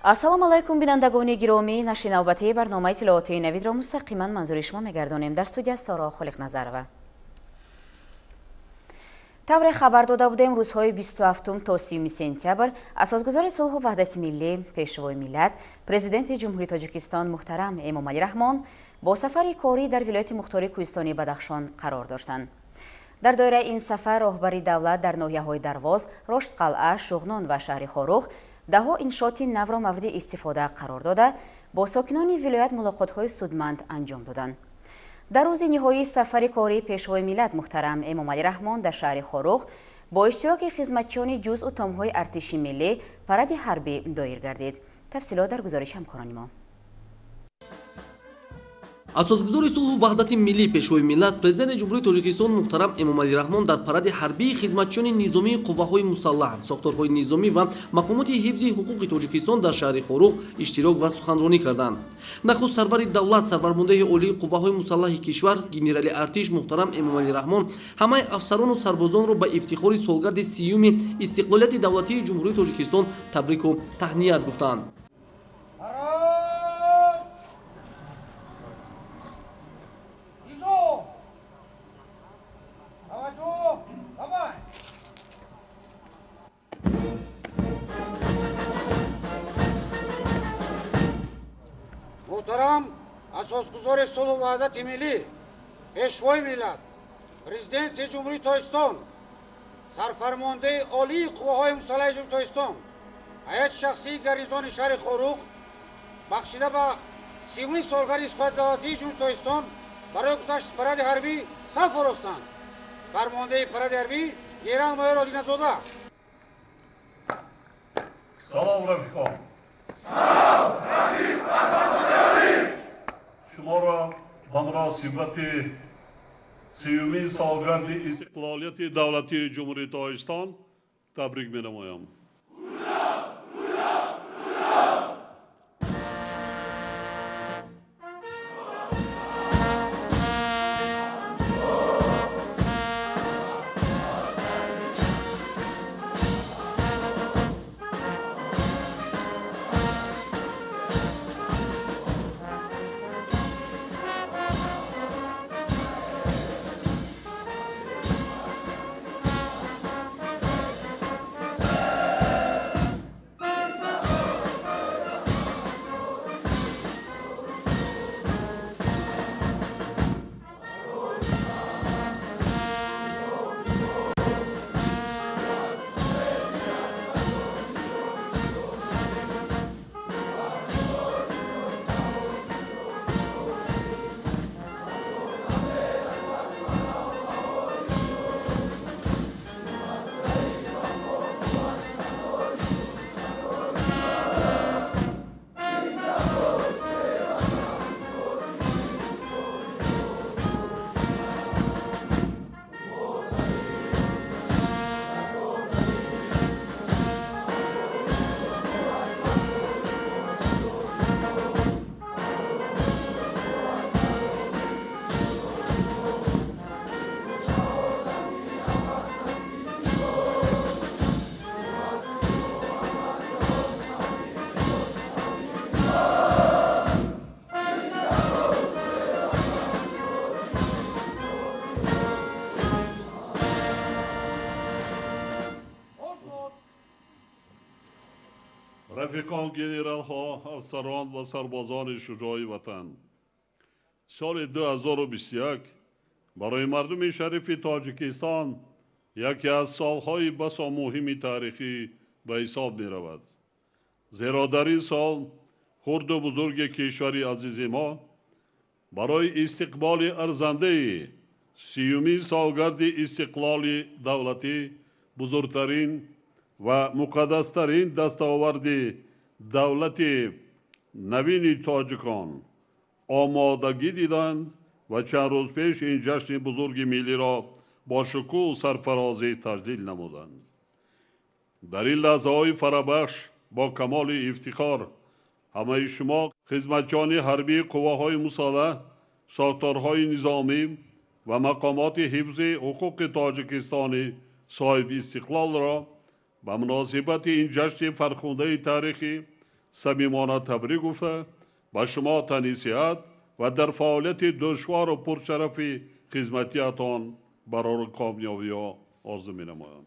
Ассалому алайкум, бинандагони гиромӣ. Нашри навбатии барномаи иттилоотии Навидро мустақиман манзури шумо мегардонем. Дар студия Соро Холиқназарова. Тавре хабар дода будем, рӯзҳои 27 то 30 сентябр асосгузори сулҳу ваҳдати миллӣ, пешвои миллат, президенти Ҷумҳурии Тоҷикистон муҳтарам Эмомалӣ Раҳмон бо сафари корӣ дар вилояти мухтори кӯҳистонии Бадахшон қарор доштанд. Дар доираи ин сафар роҳбари давлат дар ноҳияҳои Дарвоз, Роштқалъа, Шуғнон ва шаҳри Хоруғ даҳҳо иншооти навро мавриди истифода қарор дода, бо сокинони вилоят мулоқотҳои судманд анҷом доданд. Дар рӯзи ниҳоии сафари кории пешвои миллат муҳтарам Эмомалӣ Раҳмон дар шаҳри Хоруғ бо иштироки хизматчиёни ҷузъу томҳои артиши миллӣ паради ҳарбӣ доир гардид. Тафсилот дар гузориши ҳамкорони мо. Асосгузори сулҳу ваҳдати миллӣ, пешвои миллат, президенти Ҷумҳурии Тоҷикистон муҳтарам Эмомалӣ Раҳмон дар паради ҳарбии хизматчиёни низомии қувваҳои мусаллаҳ, сохторҳои низомӣ ва мақомоти ҳифзи ҳуқуқи Тоҷикистон дар шаҳри Хоруғ иштирок ва суханронӣ карданд. Нахуст сарвари давлат, сарфармондеҳи олии қувваҳои мусаллаҳи кишвар, генерали артиш муҳтарам Эмомалӣ Раҳмон ҳамаи афсарону сарбозонро ба ифтихори солгарди 30-юми истиқлолияти давлатии Ҷумҳурии Тоҷикистон табрику таҳният гуфтанд. Муҳтарам асосгузори сулҳу ваҳдати миллӣ, пешвои миллат, президенти Ҷумҳурии Тоҷикистон, сарфармондеҳи олии қувваҳои мусаллаҳи Ҷумҳурии Тоҷикистон, ҳайати шахсии гарнизони шаҳри Хоруғ бахшида ба 30-уми солгарди истиқлолияти давлатии Ҷумҳурии Тоҷикистон барои гузашти паради ҳарбӣ саф оростанд. Фармондеҳи паради ҳарбӣ генерал-майор Одиназода. Салом, рафиқон! Салом, рафиқ сарфармондеҳ! Шуморо ба муносибати 30-юми солгарди истиқлолияти давлатии Ҷумҳурии Тоҷикистон табрик менамоям. Рафиқон, генералҳо, афсарон ва сарбозони шуҷои ватан, соли 2021 барои мардуми шарифи Тоҷикистон яке аз солҳои басо муҳими таърихӣ ба ҳисоб меравад. Зеро дар ин сол хурду бузурги кишвари азизи мо барои истиқболи арзандаи 30-юми солгарди истиқлоли давлатӣ бузургтарин ва муқаддастарин дастоварди давлати навини тоҷикон омодагӣ диданд ва чанд рӯз пеш ин ҷашни бузурги миллиро бо шукӯҳу сарфарозӣ таҷлил намуданд. Дар ин лаҳзаҳои фарабахш бо камоли ифтихор ҳамаи шумо хизматчиёни ҳарбии қувваҳои мусаллаҳ, сохторҳои низомӣ ва мақомоти ҳифзи ҳуқуқи Тоҷикистони соҳиби истиқлолро ба муносибати ин ҷашни фархундаи таърихӣ Самимона табрик гуфта, ба шумо тани сиҳат ва дар фаъолияти душвору пуршарафи хизматиятон барору комёбиҳо орзу менамоям.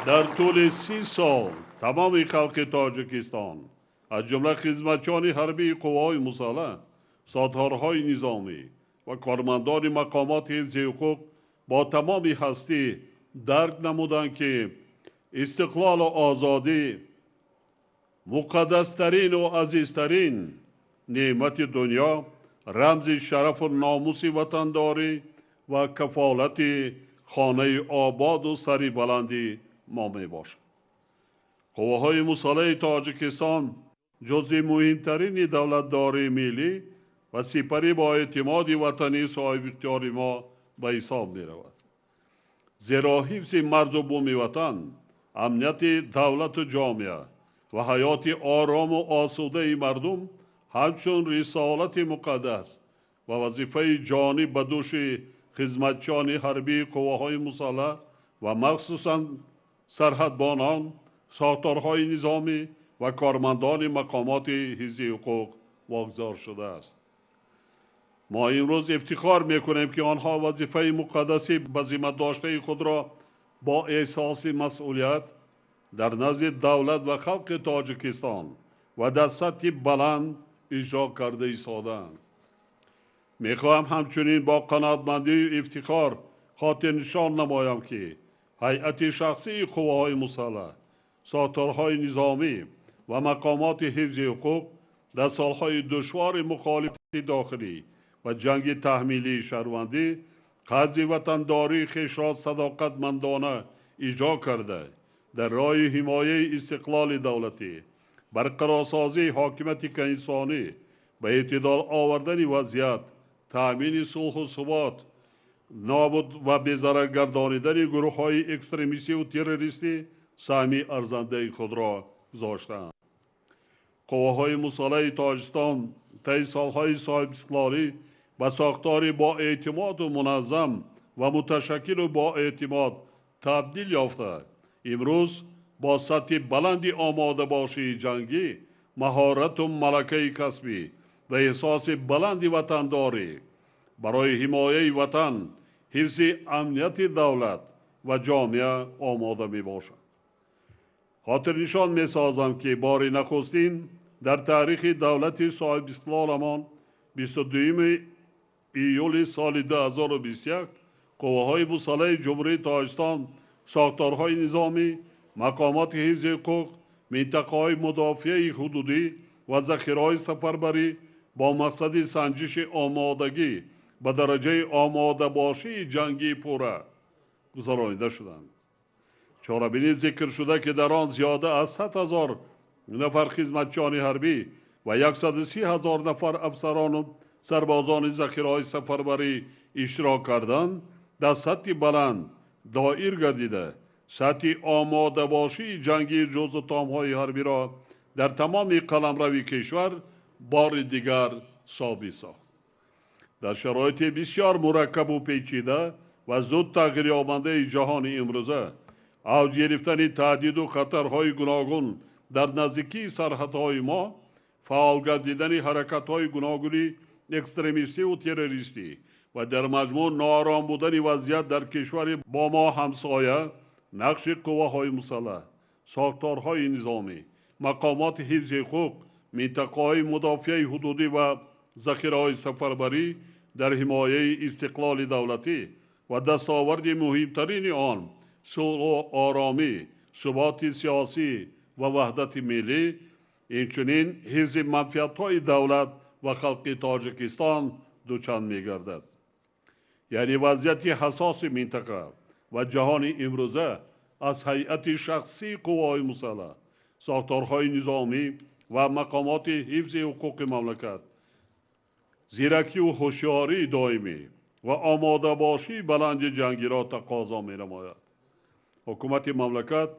Дар тӯли 30 сол тамоми халқи Тоҷикистон, аз ҷумла хизматчиёни ҳарбии қувваҳои мусаллаҳ, сохторҳои низомӣ ва кормандони мақомоти ҳифзи ҳуқуқ бо тамоми ҳастӣ дарк намуданд, ки истиқлолу озодӣ муқаддастарину азизтарин неъмати дунё, рамзи шарафу номуси ватандорӣ ва кафолати хонаи ободу сари баланди мо мебошад. Қувваҳои мусаллаҳи Тоҷикистон ҷузъи муҳимтарини давлатдории миллӣ ва сипари бо эътимоди ватании соҳибихтиёри мо ба ҳисоб меравад. Зеро ҳифзи марзу буми ватан, амнияти давлату ҷомеа ва ҳаёти орому осудаи мардум ҳамчун рисолати муқаддас ва вазифаи ҷонӣ ба дӯши хизматчиёни ҳарбии қувваҳои мусаллаҳ ва махсусан сарҳадбонон, сохторҳои низомӣ ва кормандони мақомоти ҳифзи ҳуқуқ вогузор шудааст. Мо имрӯз ифтихор мекунем, ки онҳо вазифаи муқаддаси ба зимма доштаи худро бо эҳсоси масъулият дар назди давлат ва халқи Тоҷикистон ва дар сатҳи баланд иҷро карда истодаанд. Мехоҳам ҳамчунин бо қаноатмандию ифтихор хотирнишон намоям, ки ҳайати шахсии қувваҳои мусаллаҳ, сохторҳои низомӣ ва мақомоти ҳифзи ҳуқуқ дар солҳои душвори мухолифати дохилӣ ва ҷанги таҳмилии шаҳрвандӣ қарзи ватандории хешро садоқатмандона иҷро карда, дар роҳи ҳимояи истиқлоли давлатӣ, барқарорсозии ҳокимияти конститутсионӣ, ба эътидол овардани вазъият, таъмини сулҳу субот, нобуд ва безарар гардонидани гурӯҳҳои экстремистиву террористӣ саҳми арзандаи худро гузоштаанд. Қувваҳои мусаллаҳи Тоҷикистон таи солҳои соҳибистиқлолӣ ба сохтори боэътимоду муназзам ва муташаккилу боэътимод табдил ёфта, имрӯз бо сатҳи баланди омодабошии ҷангӣ, маҳорату малакаи касбӣ ва эҳсоси баланди ватандорӣ барои ҳимояи ватан, ҳифзи амнияти давлат ва ҷомеа омода мебошад. Хотирнишон месозам, ки бори нахустин дар таърихи давлати соҳибистиқлоламон 22 июли соли 2021 қувваҳои мусаллаҳи Ҷумҳурии Тоҷикистон, сохторҳои низомӣ, мақомоти ҳифзи ҳуқуқ, минтақаҳои мудофиаи ҳудудӣ ва захираҳои сафарбарӣ бо мақсади санҷиши омодагӣ ба дараҷаи омодабошии ҷангии пурра гузаронида шуданд. Чорабинӣ зикр шуда, ки дар он зиёда аз 100 000 нафар хизматчиёни ҳарбӣ ва 130 000 нафар афсарону сарбозони захираҳои сафарбарӣ иштирок карданд, дар сатҳи баланд доир гардида, сатҳи омодабошии ҷангии ҷузъу томҳои ҳарбиро дар тамоми қаламрави кишвар бори дигар собит сохт. Дар шароити бисёр мураккабу печида ва зуд тағйирёбандаи ҷаҳони имрӯза, авҷ гирифтани таҳдиду хатарҳои гуногун дар наздикии сарҳадҳои мо, фаъол гардидани ҳаракатҳои гуногуни экстремистиву террористӣ ва дар маҷмӯъ ноором будани вазъият дар кишвари бо мо ҳамсоя, нақши қувваҳои мусаллаҳ, сохторҳои низомӣ, мақомоти ҳифзи ҳуқуқ, минтақаҳои мудофиаи ҳудудӣ ва захираҳои сафарбарӣ дар ҳимояи истиқлоли давлатӣ ва дастоварди муҳимтарини он сулҳу оромӣ, суботи сиёсӣ ва ваҳдати миллӣ, инчунин ҳифзи манфиатҳои давлат ва халқи Тоҷикистон дучанд мегардад. Яъне вазъияти ҳассоси минтақа ва ҷаҳони имрӯза аз ҳайати шахсии қувваҳои мусаллаҳ, сохторҳои низомӣ ва мақомоти ҳифзи ҳуқуқи мамлакат, зиракию ҳушёрии доимӣ ва омодабошии баланди ҷангиро тақозо менамояд. Ҳукумати мамлакат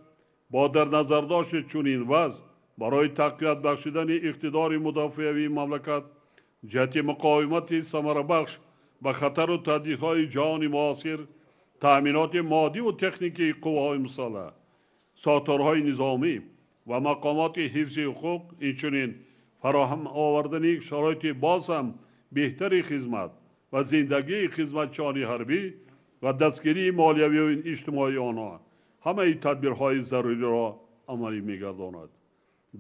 бо дар назардошти чунин вазъ барои тақвият бахшидани иқтидори мудофиавии мамлакат ҷиҳати муқовимати самарабахш ба хатару таҳдидҳои ҷаҳони муосир, таъминоти моддиву техникии қувваҳои мусаллаҳ, сохторҳои низомӣ ва мақомоти ҳифзи ҳуқуқ, инчунин фароҳам овардани шароити боз ҳам беҳтари хизмат ва зиндагии хизматчиёни ҳарбӣ ва дастгирии молиявию иҷтимоии онҳо ҳамаи тадбирҳои заруриро амалӣ мегардонад.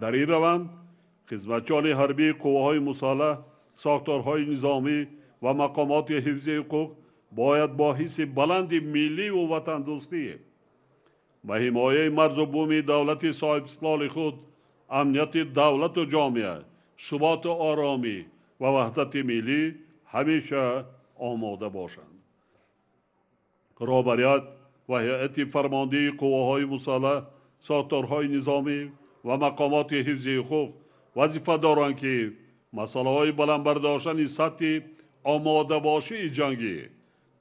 Дар ин раванд хизматчиёни ҳарбии қувваҳои мусаллаҳ, сохторҳои низомӣ ва мақомоти ҳифзи ҳуқуқ бояд бо ҳисси баланди милливу ватандӯстӣ ба ҳимояи марзу буми давлати соҳибистиқлоли худ, амнияти давлату ҷомеа, суботу оромӣ ва ваҳдати миллӣ ҳамеша омода бошанд. Роҳбарият ва ҳайати фармондеҳии қувваҳои мусаллаҳ, сохторҳои низомӣ ва мақомоти ҳифзи ҳуқуқ вазифа доранд, ки масъалаҳои баланд бардоштани сатҳи омодабошии ҷангӣ,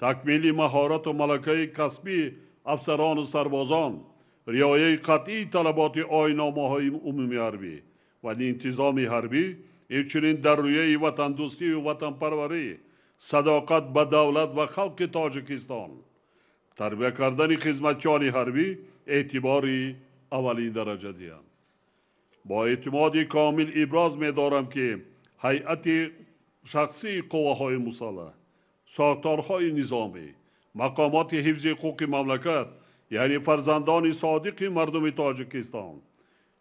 такмили маҳорату малакаи касбии афсарону сарбозон, риояи қатъии талаботи оинномаҳои умумии ҳарбӣ ва интизоми ҳарбӣ, инчунин дар рӯяи ватандӯстию ватанпарварӣ, садоқат ба давлат ва халқи Тоҷикистон, тарбия кардани хизматчиёни ҳарбӣ эътибори аввалин дараҷа диҳанд. Бо эътимоди комил иброз медорам, ки ҳайати шахсии қувваҳои мусаллаҳ, сохторҳои низомӣ, мақомоти ҳифзи ҳуқуқи мамлакат, яъне фарзандони содиқи мардуми Тоҷикистон,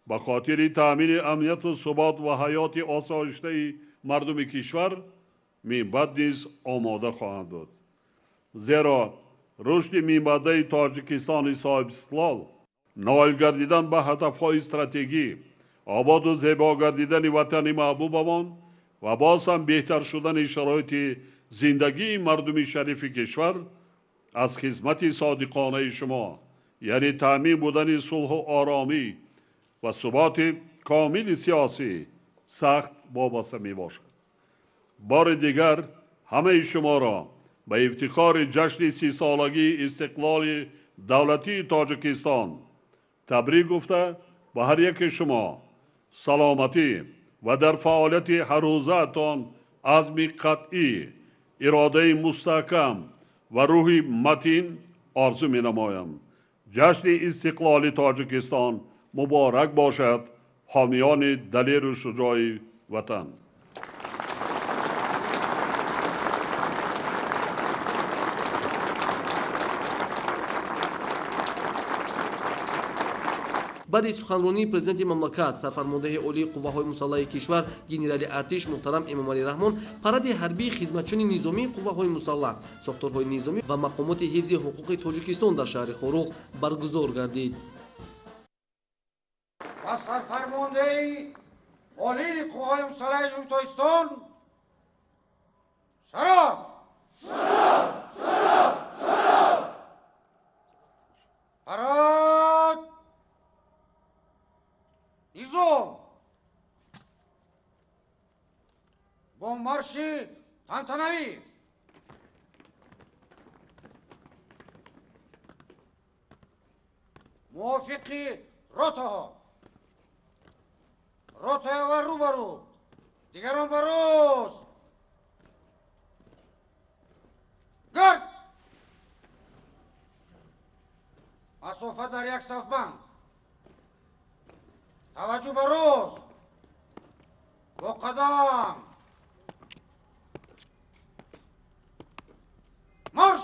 ба хотири таъмини амнияту субот ва ҳаёти осоиштаи мардуми кишвар минбаъд низ омода хоҳанд буд. Зеро рушди минбаъдаи Тоҷикистони соҳибистиқлол, ноил гардидан ба ҳадафҳои стратегӣ, ободу зебо гардидани ватани маҳбубамон ва боз ҳам беҳтар шудани шароити зиндагии мардуми шарифи кишвар аз хизмати содиқонаи шумо, яъне таъмин будани сулҳу оромӣ ва суботи комили сиёсӣ сахт вобаста мебошад. Бори дигар ҳамаи шуморо ба ифтихори ҷашни 30-солагии истиқлоли давлатии Тоҷикистон табрик гуфта, ба ҳар яки шумо саломатӣ ва дар фаъолияти ҳаррӯзаатон азми қатъӣ, иродаи мустаҳкам ва рӯҳи матин орзу менамоям. Ҷашни истиқлоли Тоҷикистон муборак бошад, ҳомиёни далеру шуҷои ватан. Баъди суханронии президенти мамлакат, сарфармондаҳи олии қувваҳои мусаллаҳи кишвар генерали артиш муҳтарам Эмомалӣ Раҳмон паради ҳарбии хизматчиёни низомии қувваҳои мусаллаҳ, сохторҳои низомӣ ва мақомоти ҳифзи ҳуқуқи Тоҷикистон дар шаҳри Хоруғ баргузор гардид. Ва сарфармондаи олии қувваҳои мусаллаҳи Ҷумҳурии Тоҷикистон шараф! Шараф! Шараф! Шараф! Парад! Низом! Бо марши тантанавӣ! Мувофиқи ротаҳо, ротаи аввал рӯ ба рӯ, дигарон ба рост. Гард! Масофа дар як сафбанд. Таваҷҷӯҳ ба рост, бо қадам. Марш!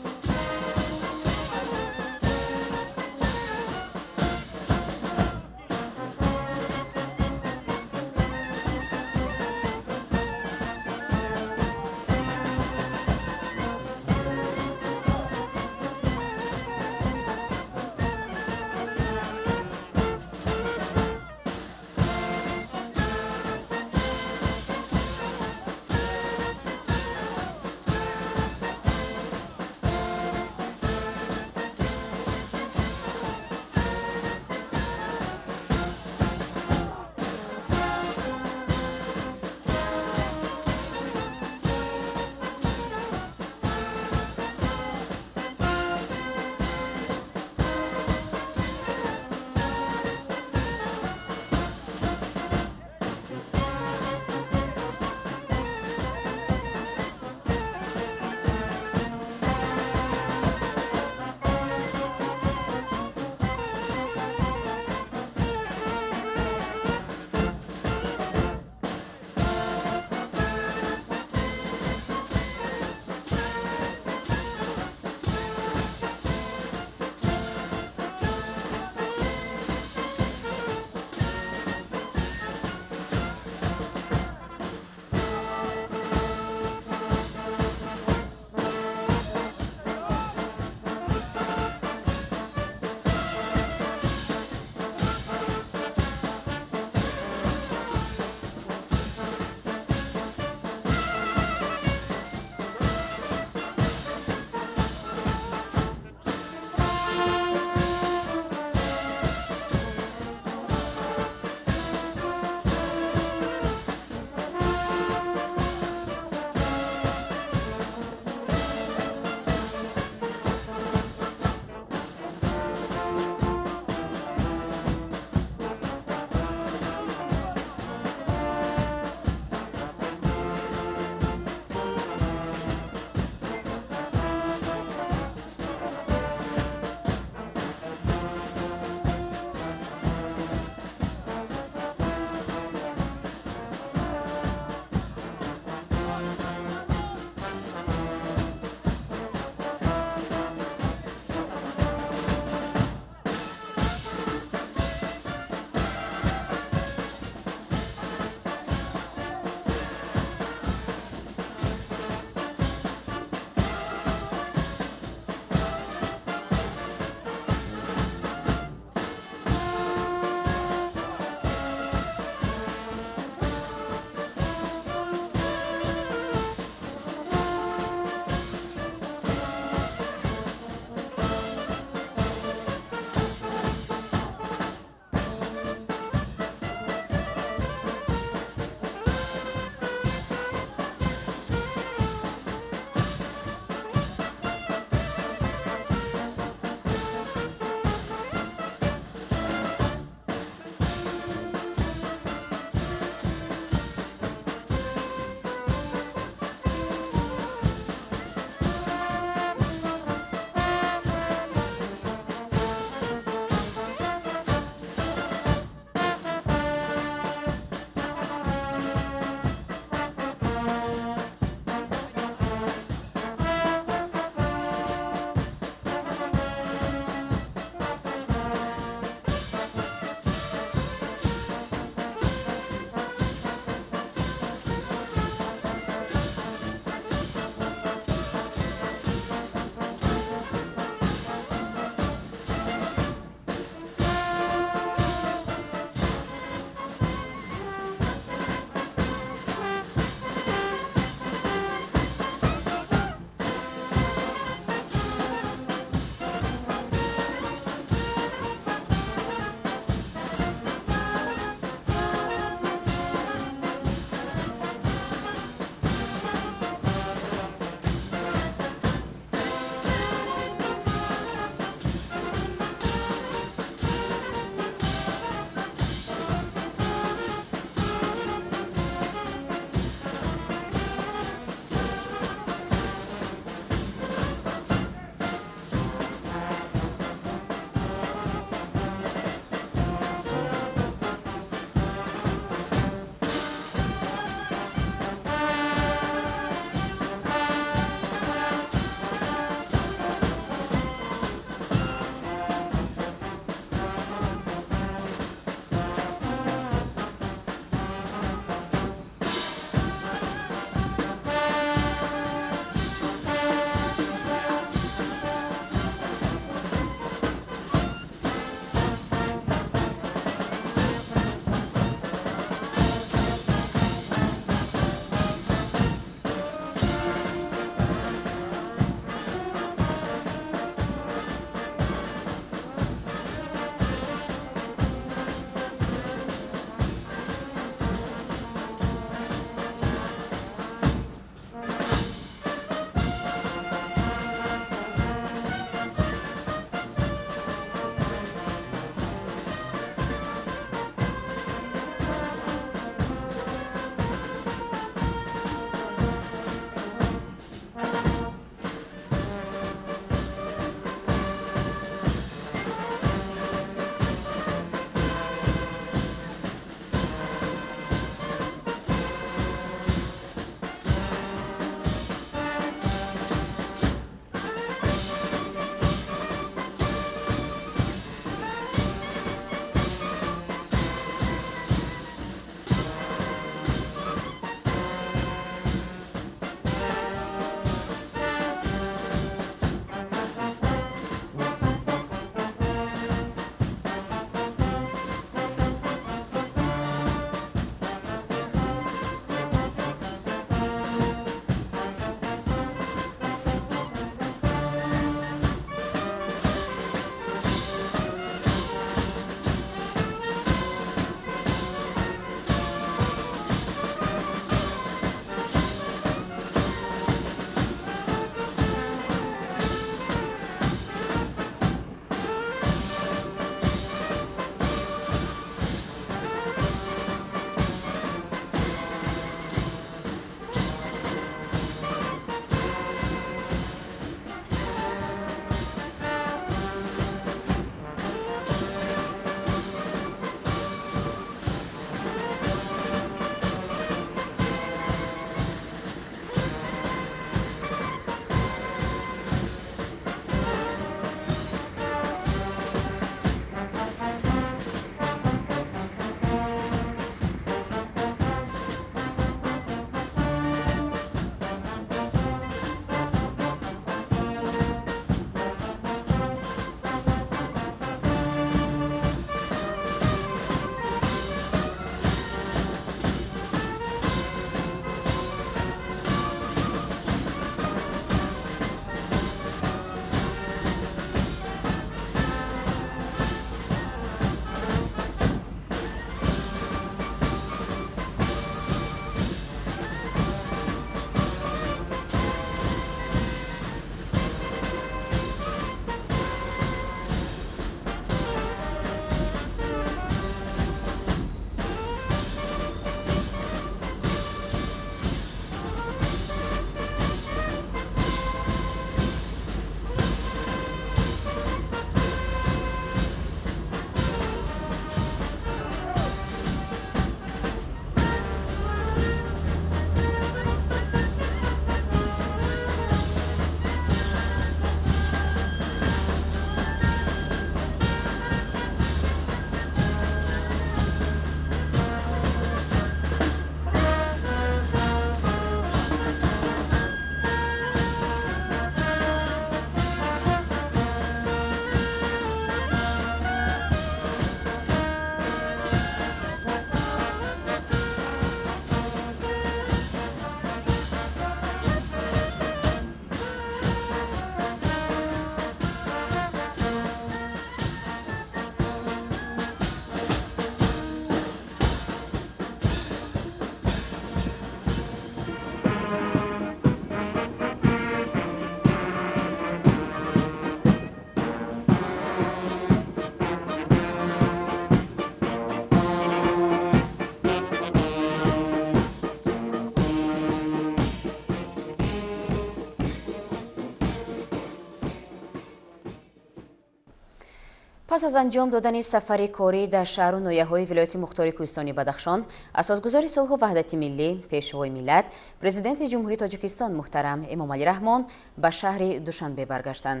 Пас аз анҷом додани сафари корӣ дар шаҳру ноҳияҳои вилояти мухтори Кӯҳистони Бадахшон, асосгузори сулҳу ваҳдати миллӣ, Пешвои миллат, Президенти Ҷумҳурии Тоҷикистон муҳтарам Эмомалӣ Раҳмон ба шаҳри Душанбе баргаштанд.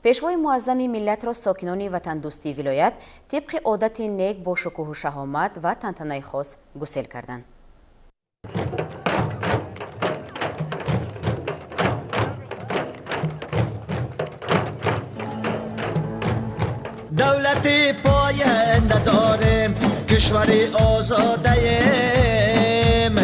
Пешвои муаззами миллатро сокинони ватандӯстии вилоят тибқи одати нек бо шукӯҳу шаҳомат ва тантанаи хос гусел карданд. دولتی پاینده داریم، کشوری آزاده ایم،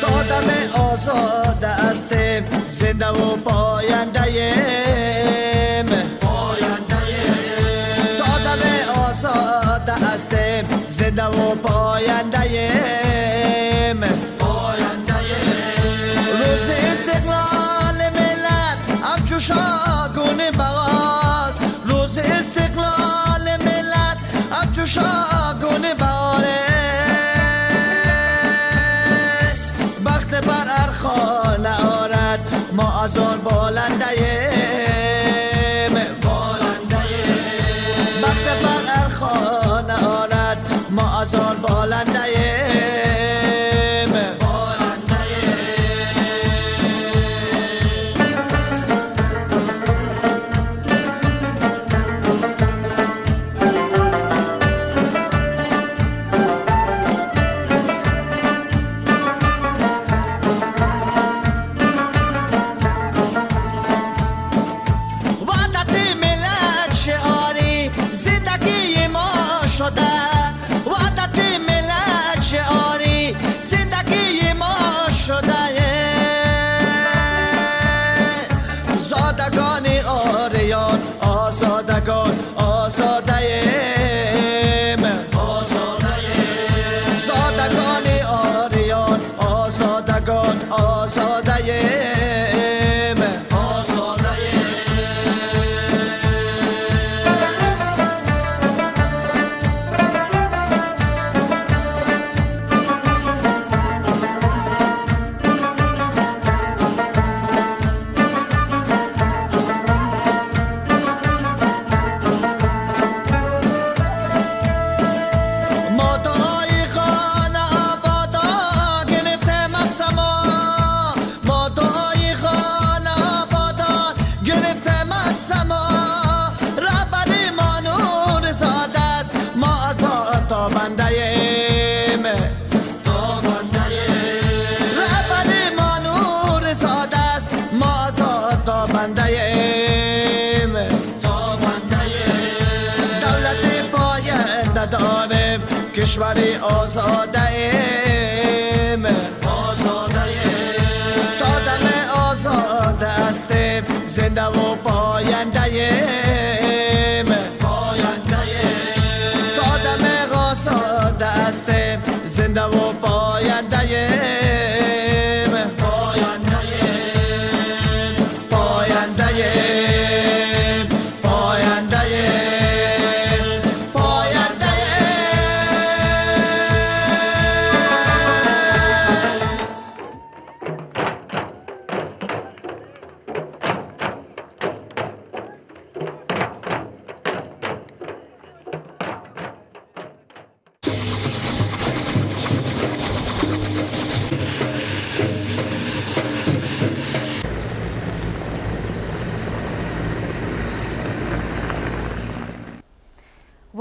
تا دم آزاده هستیم، زنده و پاینده ایم، تا دم آزاده هستیم، زنده و پاینده ایم. روز استقلال ملت همچو شاگون بهار، روز استقلال ملت همچو شاگون بهاره. بخت بر ارخانه آرد، ما از آن بالنده ایم، بخت بر ارخانه آرد، ما از آن بالنده ایم. کشوری آزاده ایم، تا دم آزاده هستیم، زنده و پاینده ایم، تا دم آزاده هستیم، زنده و پاینده ایم، پاینده ایم، پاینده ایم.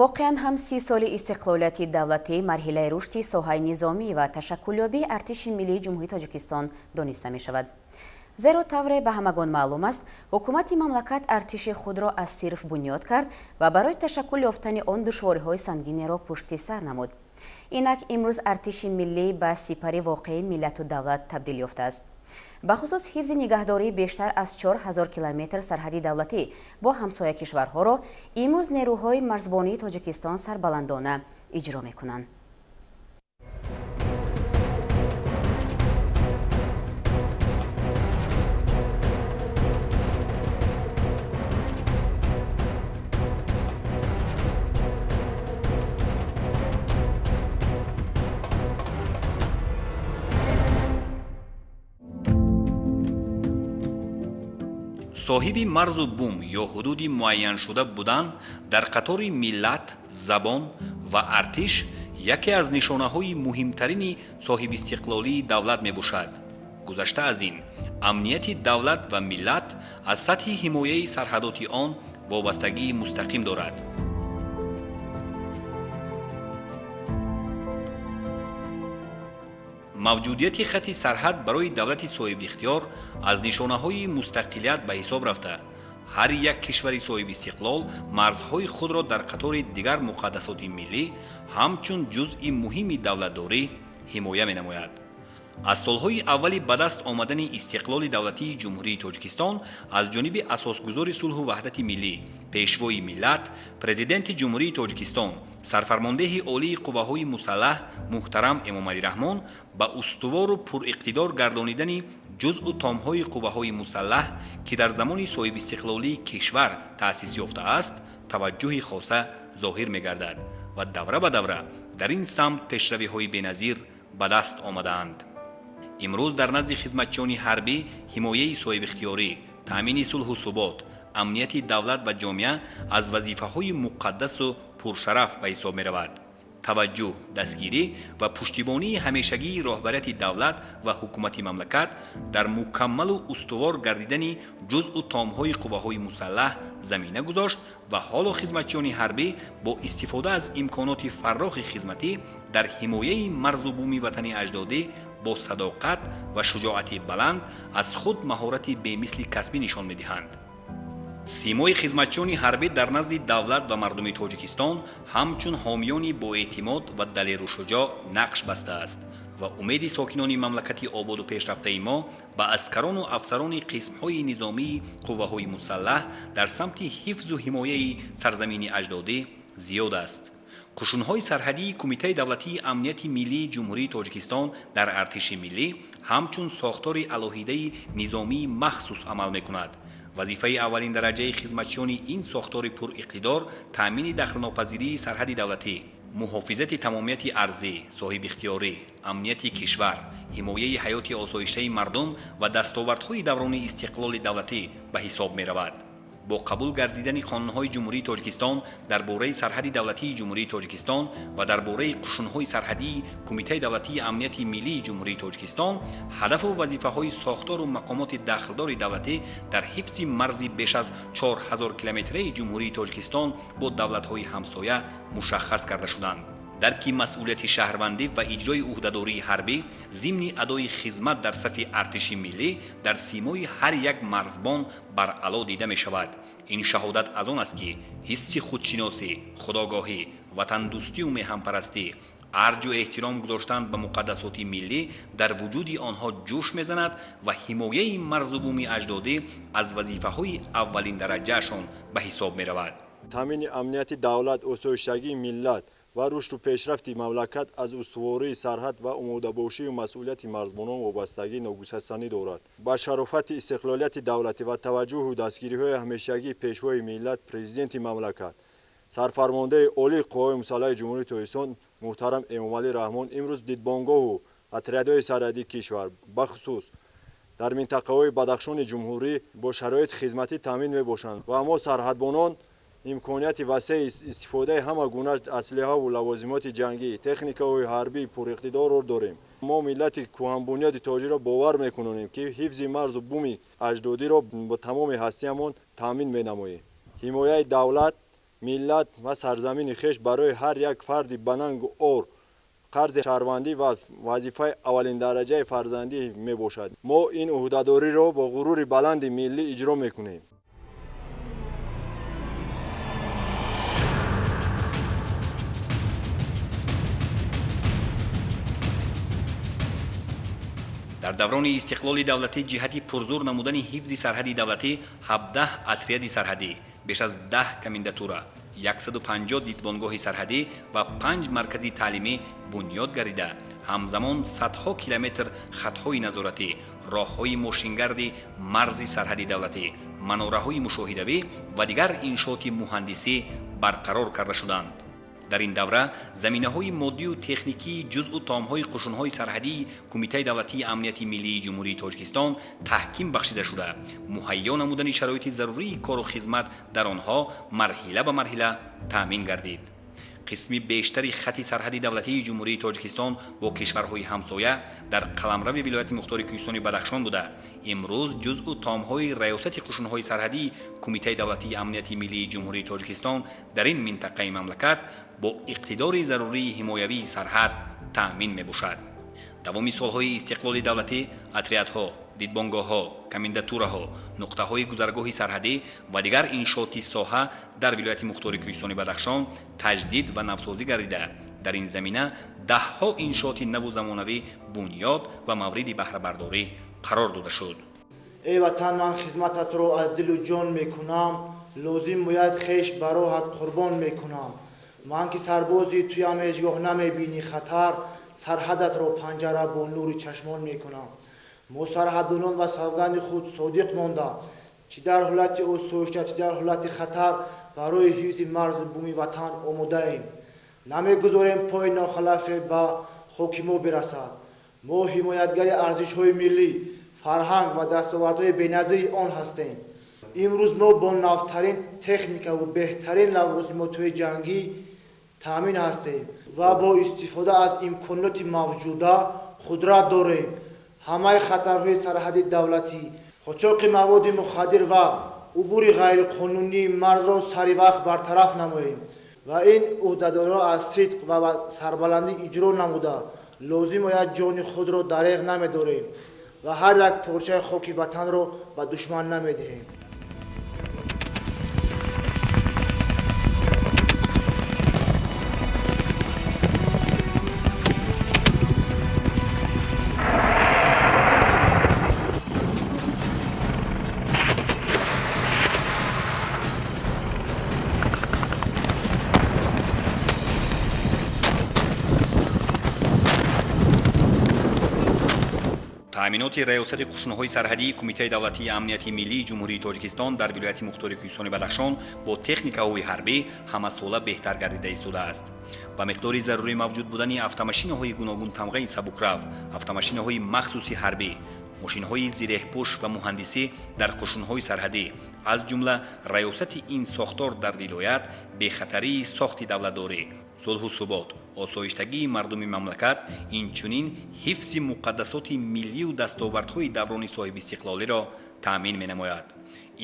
Воқеан ҳам 30 соли истиқлолияти давлатӣ марҳилаи рушди соҳаи низомӣ ва ташаккулёбии артиши миллии Ҷумҳурии Тоҷикистон дониста мешавад. Зеро тавре ба ҳамагон маълум аст, ҳукумати мамлакат артиши худро аз сирф бунёд кард ва барои ташаккул ёфтани он душвориҳои сангинеро пушти сар намуд. Инак имрӯз артиши миллӣ ба сипари воқеии миллату давлат табдил ёфтааст. Бахусус ҳифзи нигаҳдории бештар аз 4000 километр сарҳади давлатӣ бо ҳамсоя кишварҳоро имрӯз нерӯҳои марзбонии Тоҷикистон сарбаландона иҷро мекунанд. Соҳиби марзу бум ё ҳудуди муайяншуда будан дар қатори миллат, забон ва артиш яке аз нишонаҳои муҳимтарини соҳибистиқлолии давлат мебошад. Гузашта аз ин, амнияти давлат ва миллат аз сатҳи ҳимояи сарҳадоти он вобастагии мустақим дорад. Мавҷудияти хати сарҳад барои давлати соҳибихтиёр аз нишонаҳои мустақилият ба ҳисоб рафта, ҳар як кишвари соҳибистиқлол марзҳои худро дар қатори дигар муқаддасоти миллӣ ҳамчун ҷузъи муҳими давлатдорӣ ҳимоя менамояд. Аз солҳои аввали ба даст омадани истиқлоли давлатии Ҷумҳурии Тоҷикистон аз ҷониби асосгузори сулҳу ваҳдати миллӣ, пешвои миллат, Президенти Ҷумҳурии Тоҷикистон, сарфармондеҳи олии қувваҳои мусаллаҳ муҳтарам Эмомалӣ Раҳмон ба устувору пуриқтидор гардонидани ҷузъу томҳои қувваҳои мусаллаҳ, ки дар замони соҳибистиқлолии кишвар таъсис ёфтааст, таваҷҷӯҳи хоса зоҳир мегардад ва давра ба давра дар ин самт пешравиҳои беназир ба даст омадаанд. Имрӯз дар назди хизматчиёни ҳарбӣ ҳимояи соҳибихтиёрӣ, таъмини сулҳу субот, амнияти давлат ва ҷомеа аз вазифаҳои муқаддасу пуршараф ба ҳисоб меравад. Таваҷҷӯҳ, дастгирӣ ва пуштибонии ҳамешагии роҳбарияти давлат ва ҳукумати мамлакат дар мукаммалу устувор гардидани ҷузъу томҳои қувваҳои мусаллаҳ замина гузошт ва ҳоло хизматчиёни ҳарбӣ бо истифода аз имконоти фаррохи хизматӣ дар ҳимояи марзу буми ватани аҷдодӣ бо садоқат ва шуҷоати баланд аз худ маҳорати бемисли касбӣ нишон медиҳанд. Симои хизматчиёни ҳарбӣ дар назди давлат ва мардуми Тоҷикистон ҳамчун ҳомиёни боэътимод ва далеру шуҷоъ нақш бастааст ва умеди сокинони мамлакати ободу пешрафтаи мо ба аскарону афсарони қисмҳои низомии қувваҳои мусаллаҳ дар самти ҳифзу ҳимояи сарзамини аҷдодӣ зиёд аст. Қушунҳои сарҳадии Кумитаи давлатии амнияти миллии Ҷумҳурии Тоҷикистон дар артиши миллӣ ҳамчун сохтори алоҳидаи низомии махсус амал мекунад. Вазифаи аввалин дараҷаи хизматчиёни ин сохтори пуриқтидор таъмини дахлнопазирии сарҳади давлатӣ, муҳофизати тамомияти арзӣ, соҳибихтиёрӣ, амнияти кишвар, ҳимояи ҳаёти осоиштаи мардум ва дастовардҳои даврони истиқлоли давлатӣ ба ҳисоб меравад. Бо қабул гардидани қонунҳои Ҷумҳурии Тоҷикистон дар бораи сарҳади давлатии Ҷумҳурии Тоҷикистон ва дар бораи қушунҳои сарҳадии Кумитаи давлатии амнияти миллии Ҷумҳурии Тоҷикистон ҳадафу вазифаҳои сохтору мақомоти дахлдори давлатӣ дар ҳифзи марзи беш аз 4000 километраи Ҷумҳурии Тоҷикистон бо давлатҳои ҳамсоя мушаххас карда шуданд. Дарки масъулияти шаҳрвандӣ ва иҷрои ӯҳдадории ҳарбӣ зимни адои хизмат дар сафи артиши миллӣ дар симои ҳар як марзбон баръало дида мешавад. Ин шаҳодат аз он аст, ки ҳисси худшиносӣ, худогоҳӣ, ватандӯстию меҳанпарастӣ, арҷу эҳтиром гузоштан ба муқаддасоти миллӣ дар вуҷуди онҳо ҷӯш мезанад ва ҳимояи марзу буми аҷдодӣ аз вазифаҳои аввалиндараҷаашон ба ҳисоб меравад. Таъмини амнияти давлат, осоиштагии миллат ва рушду пешрафти мамлакат аз устувории сарҳад ва омодабошию масъулияти марзбонон вобастагии ногусастанӣ дорад. Ба шарофати истиқлолияти давлатӣ ва таваҷҷӯҳу дастгириҳои ҳамешагии пешвои миллат, президенти мамлакат, сарфармондаи олии қувваҳои мусаллаҳи Ҷумҳурии Тоҷикистон муҳтарам Эмомалӣ Раҳмон имрӯз дидбонгоҳу отрядҳои сарҳадии кишвар, бахусус дар минтақаҳои Бадахшони ҷумҳурӣ бо шароити хизматӣ таъмин мебошанд ва мо сарҳадбонон имконияти васеи истифодаи ҳама гуна аслиҳаву лавозимоти ҷангӣ, техникаҳои ҳарбии пуриқтидорро дорем. Мо миллати кӯҳанбунёди тоҷиро бовар мекунонем, ки ҳифзи марзу буми аҷдодиро бо тамоми ҳастиямон таъмин менамоем. Ҳимояи давлат, миллат ва сарзамини хеш барои ҳар як фарди банангу ор қарзи шаҳрвандӣ ва вазифаи аввалиндараҷаи фарзандӣ мебошад. Мо ин ӯҳдадориро бо ғурури баланди миллӣ иҷро мекунем. Дар даврони истиқлоли давлатӣ ҷиҳати пурзур намудани ҳифзи сарҳади давлатӣ 17 отряди сарҳадӣ, беш аз 10 комендатура, 150 дидбонгоҳи сарҳадӣ ва 5 маркази таълимӣ бунёд гардида, ҳамзамон садҳо километр хатҳои назоратӣ, роҳҳои мошингарди марзи сарҳади давлатӣ, манораҳои мушоҳидавӣ ва дигар иншооти муҳандисӣ барқарор карда шуданд. Дар ин давра заминаҳои моддию техникии ҷузъу томҳои қушунҳои сарҳадии Кумитаи давлатии амнияти миллии Ҷумҳурии Тоҷикистон таҳким бахшида шуда, муҳайё намудани шароити зарурии кору хизмат дар онҳо марҳила ба марҳила таъмин гардид. Қисми бештари хати сарҳади давлатии Ҷумҳурии Тоҷикистон бо кишварҳои ҳамсоя дар қаламрави вилояти мухтори Кӯҳистони Бадахшон буда, имрӯз ҷузъу томҳои раёсати қушунҳои сарҳадии Кумитаи давлатии амнияти миллии Ҷумҳурии Тоҷикистон дар ин минтақаи мамлакат бо иқтидори зарурии ҳимоявии сарҳад таъмин мебошад. Давоми солҳои истиқлоли давлатӣ отрядҳо, дидбонгоҳҳо, комендатураҳо, нуқтаҳои гузаргоҳи сарҳадӣ ва дигар иншооти соҳа дар вилояти мухтори Кӯҳистони Бадахшон таҷдид ва навсозӣ гардида, дар ин замина даҳҳо иншооти наву замонавӣ бунёд ва мавриди баҳрабардорӣ қарор дода шуд. Эй ватан, ман хизмататро аз дилу ҷон мекунам, лозим бояд хеш ба роҳат қурбон мекунам. Ман ки сарбози туям, ҳеҷ гоҳ намебинӣ хатар, сарҳадатро панҷара бо нури чашмон мекунам. Мо сарҳаддонон ба савганди худ содиқ монда, чӣ дар ҳолати осоишта, чӣ дар ҳолати хатар барои ҳифзи марзу буми ватан омодаем. Намегузорем пои нохалафе ба хоки мо бирасад. Мо ҳимоятгари арзишҳои миллӣ, фарҳанг ва дастовардҳои беназири он ҳастем. Имрӯз мо бо навтарин техникаву беҳтарин лавозимотҳои ҷангӣ таъмин ҳастем ва бо истифода аз имконоти мавҷуда қудрат дорем. Ҳамаи хатарҳои сарҳади давлатӣ, қочоқи маводи мухаддир ва убури ғайриқонунии марзро сари вақт бартараф намоем ва ин ӯҳдадориро аз сидқ ва сарбаландӣ иҷро намуда, лозим ояд ҷони худро дареғ намедорем ва ҳар як порчаи хоки ватанро ба душман намедиҳем. Таъминоти раёсати қушунҳои сарҳадии Кумитаи давлатии амнияти миллии Ҷумҳурии Тоҷикистон дар вилояти мухтори Кӯҳистони Бадахшон бо техникаҳои ҳарбӣ ҳамасола беҳтар гардида истодааст. Ба миқдори зарурӣ мавҷуд будани автомашинаҳои гуногунтамғаи сабукрав, автомашинаҳои махсуси ҳарбӣ, мошинҳои зиреҳпӯш ва муҳандисӣ дар қушунҳои сарҳадӣ, аз ҷумла раёсати ин сохтор дар вилоят бехатарии сохти давлатдорӣ, сулҳу субот, осоиштагии мардуми мамлакат, инчунин ҳифзи муқаддасоти миллию дастовардҳои даврони соҳибистиқлолиро таъмин менамояд.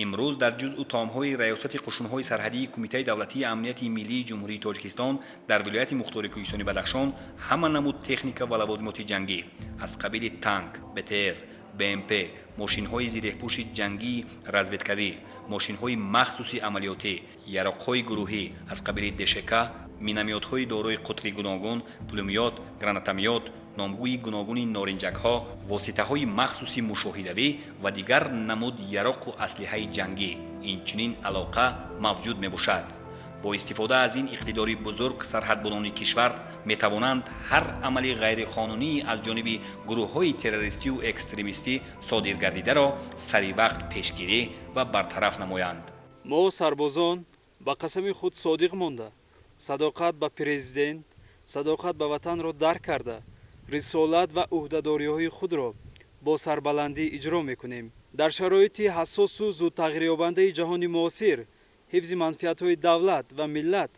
Имрӯз дар ҷузъу томҳои раёсати қушунҳои сарҳадии Кумитаи давлатии амнияти миллии Ҷумҳурии Тоҷикистон дар вилояти мухтори Кӯҳистони Бадахшон ҳама намуд техника ва лавозимоти ҷангӣ аз қабили танк, БТР, БМП, мошинҳои зиреҳпӯши ҷангии разведкавӣ, мошинҳои махсуси амалиётӣ, яроқҳои гурӯҳӣ аз қабили ДШК, миномётҳои дорои қутри гуногун, пулемёт, гранатомёт, номгӯи гуногуни норинҷакҳо, воситаҳои махсуси мушоҳидавӣ ва дигар намуд яроқу аслиҳаи ҷангӣ, инчунин алоқа мавҷуд мебошад. Бо истифода аз ин иқтидори бузург сарҳадбонони кишвар метавонанд ҳар амали ғайриқонунии аз ҷониби гурӯҳҳои террористию экстремистӣ содир гардидаро сари вақт пешгирӣ ва бартараф намоянд. Мо сарбозон ба қасами худ содиқ монда, садоқат ба президент, садоқат ба ватанро дарк карда, рисолат ва ӯҳдадориҳои худро бо сарбаландӣ иҷро мекунем. Дар шароити ҳассосу зудтағйирёбандаи ҷаҳони муосир, ҳифзи манфиатҳои давлат ва миллат,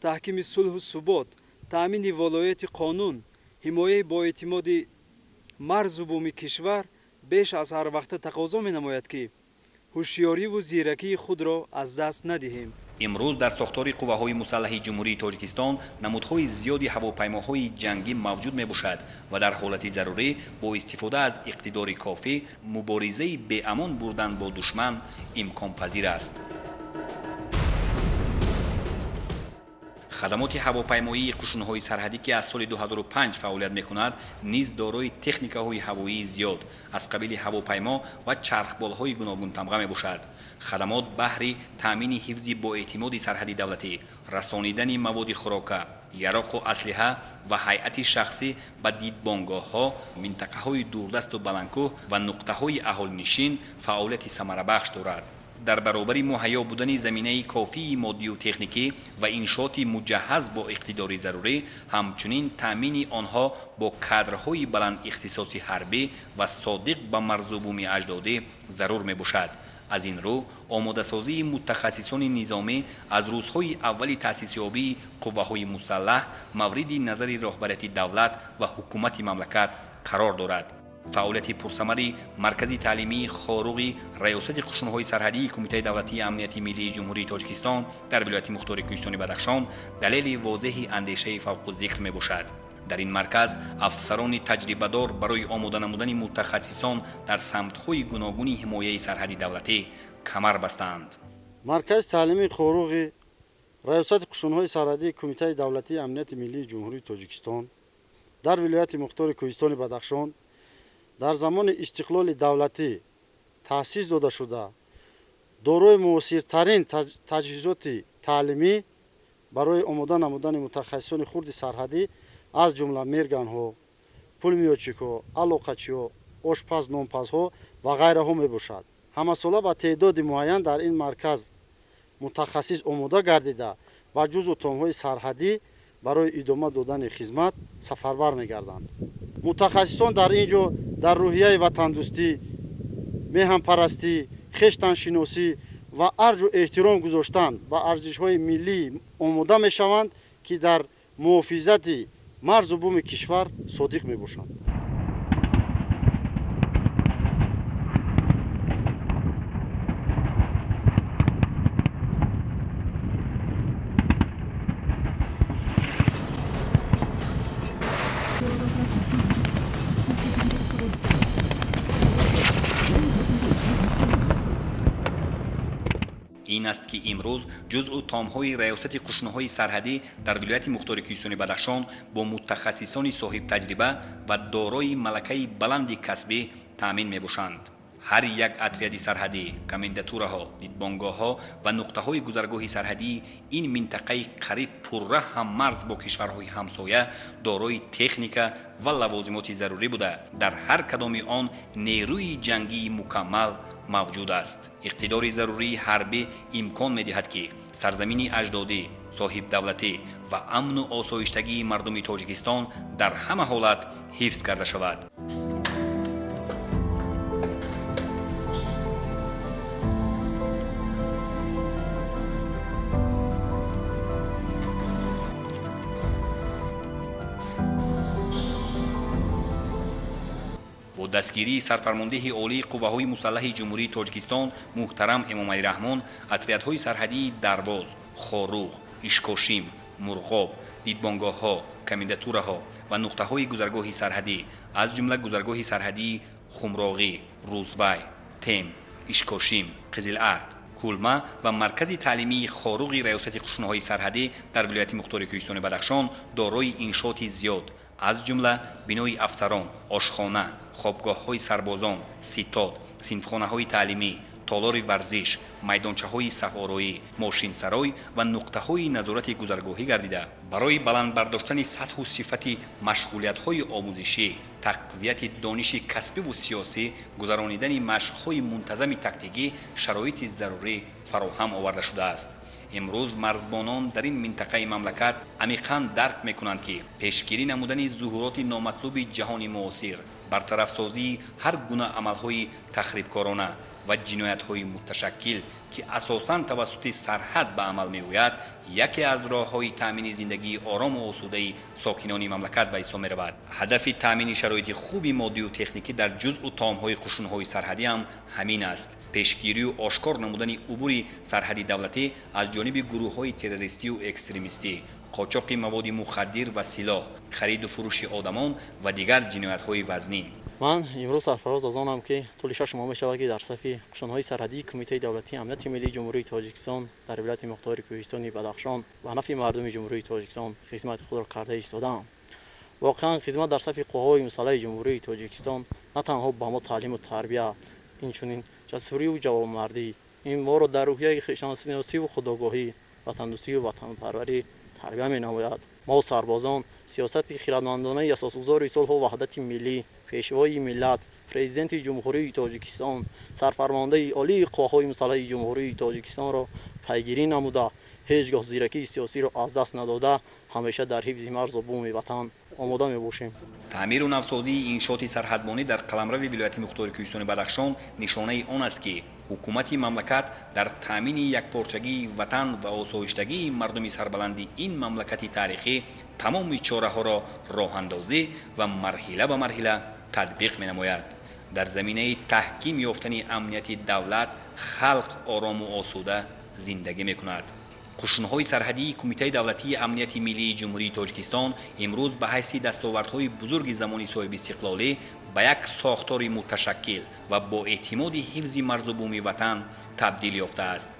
таҳкими сулҳу субот, таъмини волояти қонун, ҳимояи боэътимоди марзу буми кишвар беш аз ҳар вақта тақозо менамояд, ки ҳушёриву зиракии худро аз даст надиҳем. Имрӯз дар сохтори қувваҳои мусаллаҳи Ҷумҳурии Тоҷикистон намудҳои зиёди ҳавопаймоҳои ҷангӣ мавҷуд мебошад ва дар ҳолати зарурӣ бо истифода аз иқтидори кофӣ муборизаи беамон бурдан бо душман имконпазир аст. Хадамоти ҳавопаймоии қушунҳои сарҳадӣ, ки аз соли 2005 фаъолият мекунад, низ дорои техникаҳои ҳавоии зиёд аз қабили ҳавопаймо ва чархболҳои гуногунтамға мебошад. Хадамот баҳри таъмини ҳифзи боэътимоди сарҳади давлатӣ, расонидани маводи хӯрока, яроқу аслиҳа ва ҳайати шахсӣ ба дидбонгоҳҳо, минтақаҳои дурдасту баландкӯҳ ва нуқтаҳои аҳолинишин фаъолияти самарабахш дорад. Дар баробари муҳайё будани заминаи кофии моддию техникӣ ва иншооти муҷаҳҳаз бо иқтидори зарурӣ, ҳамчунин таъмини онҳо бо кадрҳои баландихтисоси ҳарбӣ ва содиқ ба марзу буми аҷдодӣ зарур мебошад. Аз ин рӯ омодасозии мутахассисони низомӣ аз рӯзҳои аввали таъсисёбии қувваҳои мусаллаҳ мавриди назари роҳбарияти давлат ва ҳукумати мамлакат қарор дорад. Фаъолияти пурсамари Маркази таълимии Хоруғи Раёсати қушунҳои сарҳадии Кумитаи давлатии амнияти миллии Ҷумҳурии Тоҷикистон дар вилояти мухтори Кӯҳистони Бадахшон далели возеҳи андешаи фавқуззикр мебошад. Дар ин марказ афсарони таҷрибадор барои омода намудани мутахассисон дар самтҳои гуногуни ҳимояи сарҳади давлатӣ камар бастаанд. Маркази таълимии Хоруғи Раёсати қушунҳои сарҳадии Кумитаи давлатии амнияти миллии Ҷумҳурии Тоҷикистон дар вилояти мухтори Кӯҳистони Бадахшон дар замони истиқлоли давлатӣ таъсис дода шуда, дорои муосиртарин таҷҳизоти таълимӣ барои омода намудани мутахассисони хурди сарҳадӣ аз ҷумла мерганҳо, пулмиёчикҳо, алоқачиҳо, ошпаз, нонпазҳо ва ғайраҳо мебошад. Ҳамасола ба теъдоди муайян дар ин марказ мутахассис омода гардида ба ҷузъу томҳои сарҳадӣ барои идома додани хизмат сафарбар мегарданд. Мутахассисон дар ин ҷо дар рӯҳияи ватандӯстӣ, меҳанпарастӣ, хештаншиносӣ ва арҷу эҳтиром гузоштан ба арзишҳои миллӣ омода мешаванд, ки дар муҳофизати марзу буми кишвар содиқ мебошанд. Ин аст ки имрӯз ҷузъу томҳои Раёсати қушунҳои сарҳадӣ дар вилояти мухтори Кӯҳистони Бадахшон бо мутахассисони соҳибтаҷриба ва дорои малакаи баланди касбӣ таъмин мебошанд. Ҳар як отряди сарҳадӣ, комендатураҳо, дидбонгоҳҳо ва нуқтаҳои гузаргоҳи сарҳадии ин минтақаи қариб пурра ҳаммарз бо кишварҳои ҳамсоя дорои техника ва лавозимоти зарурӣ буда, дар ҳар кадоми он нерӯи ҷангии мукаммал мавҷуд аст. Иқтидори зарурии ҳарбӣ имкон медиҳад, ки сарзамини аҷдодӣ, соҳибдавлатӣ ва амну осоиштагии мардуми Тоҷикистон дар ҳама ҳолат ҳифз карда шавад. Бо дастгирии сарфармондеҳи олии қувваҳои мусаллаҳи Ҷумҳурии Тоҷикистон муҳтарам Эмомалӣ Раҳмон отрядҳои сарҳадии Дарвоз, Хоруғ, Ишкошим, Мурғоб, дидбонгоҳҳо, комендатураҳо ва нуқтаҳои гузаргоҳи сарҳадӣ, аз ҷумла гузаргоҳи сарҳадии Хумроғӣ, Рӯзвай, Тем, Ишкошим, Қизилард, Кулма ва маркази таълимии Хоруғи Раёсати қушунҳои сарҳадӣ дар вилояти мухтори Кӯҳистони Бадахшон дорои иншооти зиёд, аз ҷумла бинои афсарон, ошхона, хобгоҳҳои сарбозон, ситод, синфхонаҳои таълимӣ, толори варзиш, майдончаҳои сафороӣ, мошинсарой ва нуқтаҳои назорати гузаргоҳӣ гардида, барои баланд бардоштани сатҳу сифати машғулиятҳои омӯзишӣ, тақвияти дониши касбиву сиёсӣ, гузаронидани машқҳои мунтазами тактикӣ шароити зарурӣ фароҳам оварда шудааст. Имрӯз марзбонон дар ин минтақаи мамлакат амиқан дарк мекунанд, ки пешгирӣ намудани зуҳуроти номатлуби ҷаҳони муосир, бартарафсозии ҳар гуна амалҳои тахрибкорона ва ҷиноятҳои муташаккил, ки асосан тавассути сарҳад ба амал меояд, яке аз роҳҳои таъмини зиндагии орому осудаи сокинони мамлакат ба ҳисоб меравад. Ҳадафи таъмини шароити хуби моддию техникӣ дар ҷузъу томҳои қушунҳои сарҳадӣ ҳам ҳамин аст. Пешгирию ошкор намудани убури сарҳади давлатӣ аз ҷониби гурӯҳҳои террористию экстремистӣ, қочоқи маводи мухаддир ва силоҳ, хариду фурӯши одамон ва дигар ҷиноятҳои вазнин. Ман имрӯз сарфароз аз онам, ки тӯли 6 моҳ мешавад, ки дар сафи қушунҳои сарҳадии Кумитаи давлатии амнияти миллии Ҷумҳурии Тоҷикистон дар вилояти мухтори Кӯҳистони Бадахшон ба нафъи мардуми Ҷумҳурии Тоҷикистон хизмати худро карда истодаам. Воқеан хизмат дар сафи қувваҳои мусаллаҳи Ҷумҳурии Тоҷикистон на танҳо ба мо таълиму тарбия, инчунин ҷасурию ҷавонмардӣ, ин моро дар рӯҳияи хештаншиносиву худогоҳӣ, ватандӯстию ватанпарварӣ тарбия менамояд. Мо сарбозон сиёсати хирадмандонаи асосгузори сулҳу ваҳдати миллӣ, пешвои миллат, Президенти Ҷумҳурии Тоҷикистон, сарфармондаи олии қувваҳои мусаллаҳи Ҷумҳурии Тоҷикистонро пайгирӣ намуда, ҳеҷ гоҳ зиракии сиёсиро аз даст надода, ҳамеша дар ҳифзи марзу буми ватан омода мебошем. Таъмиру навсозии иншооти сарҳадбонӣ дар қаламрави вилояти мухтори Кӯҳистони Бадахшон нишонаи он аст, ки ҳукумати мамлакат дар таъмини якпорчагии ватан ва осоиштагии мардуми сарбаланди ин мамлакати таърихӣ тамоми чораҳоро роҳандозӣ ва марҳила ба марҳила татбиқ менамояд. Дар заминаи таҳким ёфтани амнияти давлат халқ орому осуда зиндагӣ мекунад. Қушунҳои сарҳадии Кумитаи давлатии амнияти миллии Ҷумҳурии Тоҷикистон имрӯз ба ҳайси дастовардҳои бузурги замони соҳибистиқлолӣ ба як сохтори муташаккил ва бо эътимоди ҳифзи марзу буми ватан табдил ёфтааст.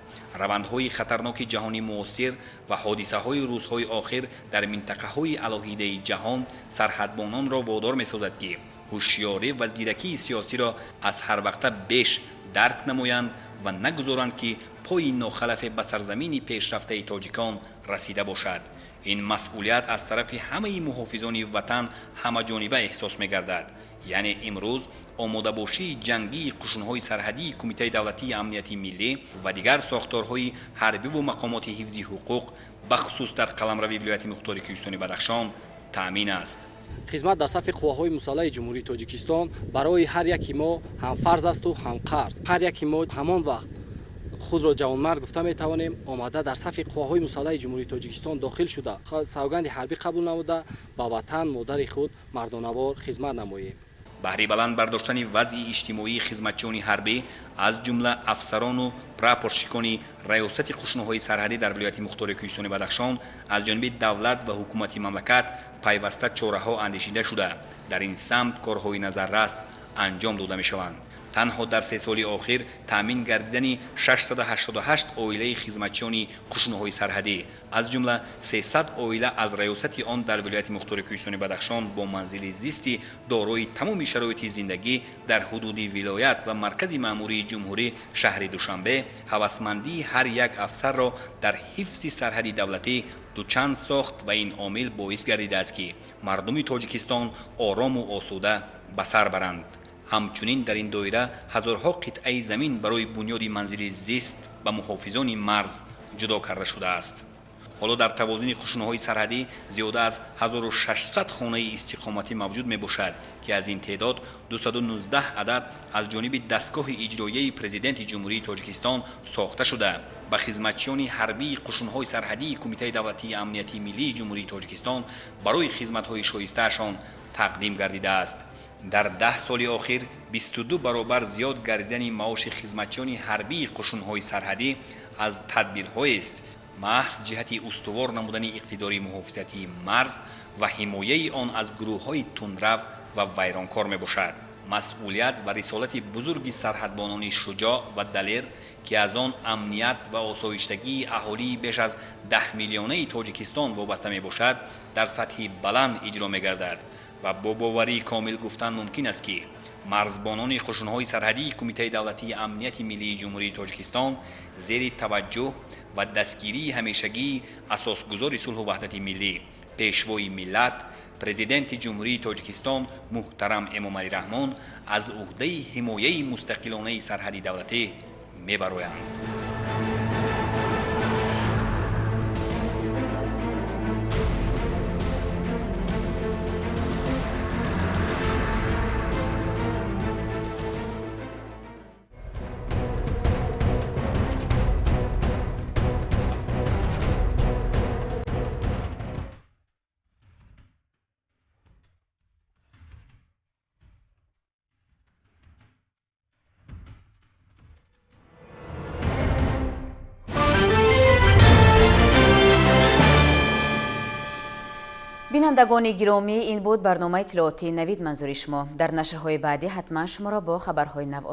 Равандҳои хатарноки ҷаҳони муосир ва ҳодисаҳои рӯзҳои охир дар минтақаҳои алоҳидаи ҷаҳон сарҳадбононро водор месозад, ки ҳушёрӣ ва зиракии сиёсиро аз ҳар вақта беш дарк намоянд ва нагузоранд, ки пои нохалафе ба сарзамини пешрафтаи тоҷикон расида бошад. Ин масъулият аз тарафи ҳамаи муҳофизони ватан ҳамаҷониба эҳсос мегардад. Яъне имрӯз омодабошии ҷангии қушунҳои сарҳадии Кумитаи давлатии амнияти миллӣ ва дигар сохторҳои ҳарбиву мақомоти ҳифзи ҳуқуқ, бахусус дар қаламрави вилояти мухтори Кӯҳистони Бадахшон таъмин аст. Хизмат дар сафи қувваҳои мусаллаҳи Ҷумҳурии Тоҷикистон барои ҳар яки мо ҳам фарз асту ҳам қарз. Ҳар яки мо ҳамон вақт худро ҷавонмард гуфта метавонем, омада дар сафи қувваҳои мусаллаҳи Ҷумҳурии Тоҷикистон дохил шуда, савганди ҳарбӣ қабул намуда, ба ватан модари худ мардонавор хизмат намоем. Баҳри баланд бардоштани вазъи иҷтимоии хизматчиёни ҳарбӣ, аз ҷумла афсарону прапорщикони раёсати қушунҳои сарҳадӣ дар вилояти мухтори Кӯҳистони Бадахшон аз ҷониби давлат ва ҳукумати мамлакат пайваста чораҳо андешида шуда, дар ин самт корҳои назаррас анҷом дода мешаванд. Танҳо дар 3 соли охир таъмин гардидани 688 оилаи хизматчиёни қушунҳои сарҳадӣ, аз ҷумла 300 оила аз раёсати он дар вилояти мухтори Кӯҳистони Бадахшон бо манзили зисти дорои тамоми шароити зиндагӣ дар ҳудуди вилоят ва маркази маъмурии ҷумҳурӣ шаҳри Душанбе ҳавасмандии ҳар як афсарро дар ҳифзи сарҳади давлатӣ дучанд сохт ва ин омил боис гардидааст, ки мардуми Тоҷикистон орому осуда ба сар баранд. Ҳамчунин дар ин доира ҳазорҳо қитъаи замин барои бунёди манзили зист ба муҳофизони марз ҷудо карда шудааст. Ҳоло дар тавозуни қушунҳои сарҳадӣ зиёда аз 1600 хонаи истиқоматӣ мавҷуд мебошад, ки аз ин теъдод 219 адад аз ҷониби дастгоҳи иҷроияи Президенти Ҷумҳурии Тоҷикистон сохта шуда, ба хизматчиёни ҳарбии қушунҳои сарҳадии Кумитаи давлатии амнияти миллии Ҷумҳурии Тоҷикистон барои хизматҳои шоистаашон тақдим гардидааст. Дар 10 соли охир 22 баробар зиёд гардидани маоши хизматчиёни ҳарбии қушунҳои сарҳадӣ аз тадбирҳоест, маҳз ҷиҳати устувор намудани иқтидори муҳофизатии марз ва ҳимояи он аз гурӯҳҳои тундрав ва вайронкор мебошад. Масъулият ва рисолати бузурги сарҳадбонони шуҷоъ ва далер, ки аз он амният ва осоиштагии аҳолии беш аз 10 миллионаи Тоҷикистон вобаста мебошад, дар сатҳи баланд иҷро мегардад ва бо боварии комил гуфтан мумкин аст, ки марзбонони қушунҳои сарҳадии Кумитаи давлатии амнияти миллии Ҷумҳурии Тоҷикистон зери таваҷҷӯҳ ва дастгирии ҳамешагии асосгузори сулҳу ваҳдати миллӣ, Пешвои миллат, Президенти Ҷумҳурии Тоҷикистон муҳтарам Эмомалӣ Раҳмон аз уҳдаи ҳимояи мустақилонаи сарҳади давлатӣ мебароянд. Бинандагони гиромӣ, ин буд барномаи иттилоотии Навид манзури шумо. Дар нашрҳои баъдӣ ҳатман шуморо бо хабарҳои нав